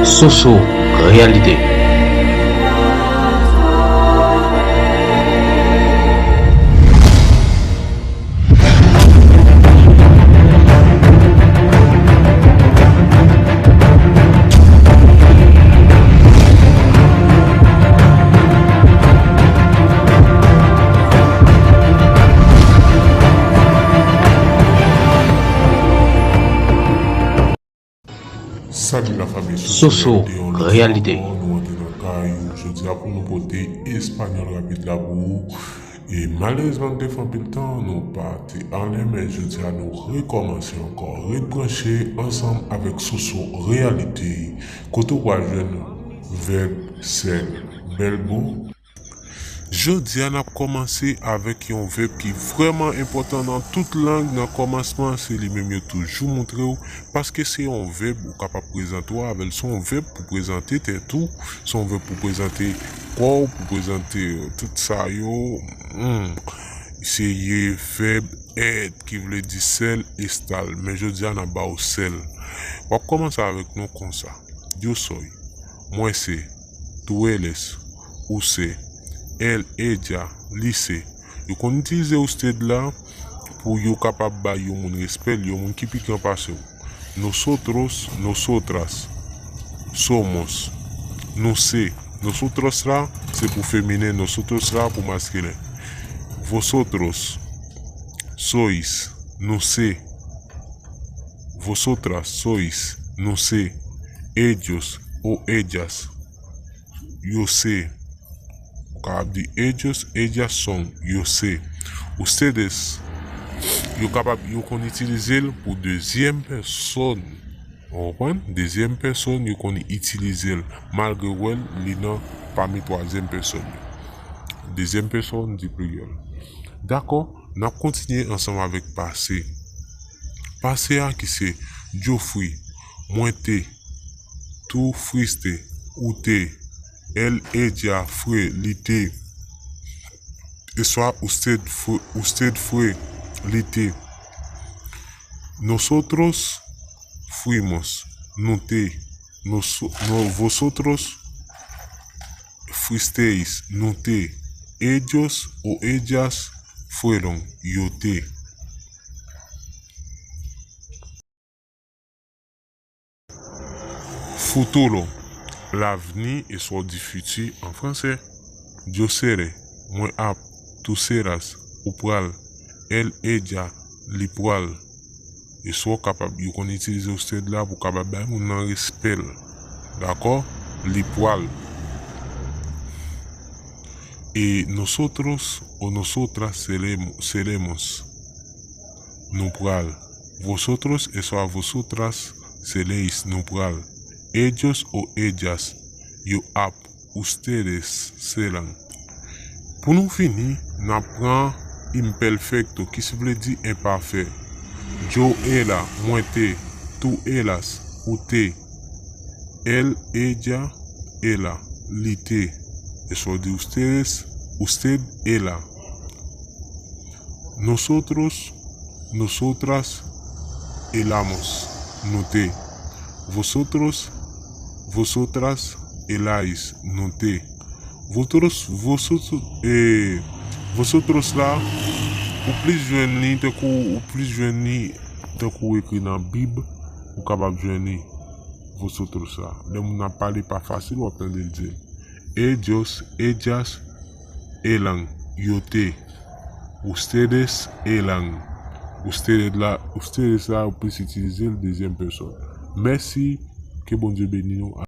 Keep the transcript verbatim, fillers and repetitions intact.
Soso Reyalite. Salut la famille, Soso Reyalite. Nou antre nan kay ou jodi a pou nou pote espanyòl rapid la pou ou. E malerezman, nou te fè anpil tan, nou pa te anlè, men jodi a nou rekòmanse ankò. Ret branche ansanm avèk Soso Reyalite, kote w pral jwenn vèb sèl. Bèl bo. Jodi a, n ap kòmanse avèk yon vèb ki vrèman enpòtan nan tout lang. Nan kòmansman, se li menm yo toujou montre w, paske se yon vèb ou kapab prezante w avè l. Se yon vèb pou prezante tèt ou, se yon vèb pou prezante kò w, pou prezante, euh, tout sa yo. Hmm. Se ye vèb èt, ki vle di sèl, estal. Men jodi a, n ap ba w sèl. W ap kòmanse avèk nou konsa. Yo soy. Mwen se. Tú eres. Ou se. Él, ella, li se. Yo konn itilize usted la pou yo kapab bay yon moun respè, yon moun ki pi gran pase w. Nosotros, nosotras. Somos. Nou se. Nosotros la, se pou feminen, nosotros la pou maskilen. Vosotros. Sois. Nou se. Vosotras sois, nou se. Ellos o ellas, yo se. Ou kapab di ellos, ellas son, yo se. Ustedes, yo kapab, yo konn itilize l pou dezyèm pèsòn. Ou konprann? Dezyèm pèsòn, yo konn itilize l, malgre w wè l, li nan pami twazyèm pèsòn yo. Dezyèm pèsòn di pliryèl. Dakò, n ap kontinye ansanm avèk pase. Pase a ki se, yo fui, mwen te, tú fuiste, ou te, él, ella fue, li te, eswa usted fue, usted fue, li te. Nosotros fuimos, nou te, noso-, no-, vosotros fuisteis, nou te, ellos o ellas fueron, yo te. Futuro, lavni, eswa w di fiti an fransè. Yo seré, mwen ap. Tú serás, ou pral. Él, ella, li pral. Eswa w kapab, yo konn itilize usted la pou kapab bay moun nan respè l. Dakò? Li pral. E nosotros o nosotras seremo-, seremos. Nou pral. Vosotros eswa vosotras seréis, nou pral. Ellos o ellas, yo ap. Ustedes serán. Pou nou fini, n ap pran imperfecto, ki vle di enpafè. Yo era, mwen te. Tú eras, ou te. Él, ella, era, li te. Eswa w di ustedes, usted era. Nosotros, nosotras, éramos, nou te. Vosotros, vosotras, erais, nou te. Votros, vosotros, eh, vosotros la, ou plis jwenn li tankou, ou plis jwenn li tankou ekri nan Bib, ou kapab jwenn li, vosotros la. Lè moun ap pale pa fasil, w ap tande l di l. Ellos, ellas, eran, yo te. Ustedes eran. Ustedes la, ustedes la, ou plis itilize l dezyèm pèsòn. Mèsi, ke Bondye beni nou.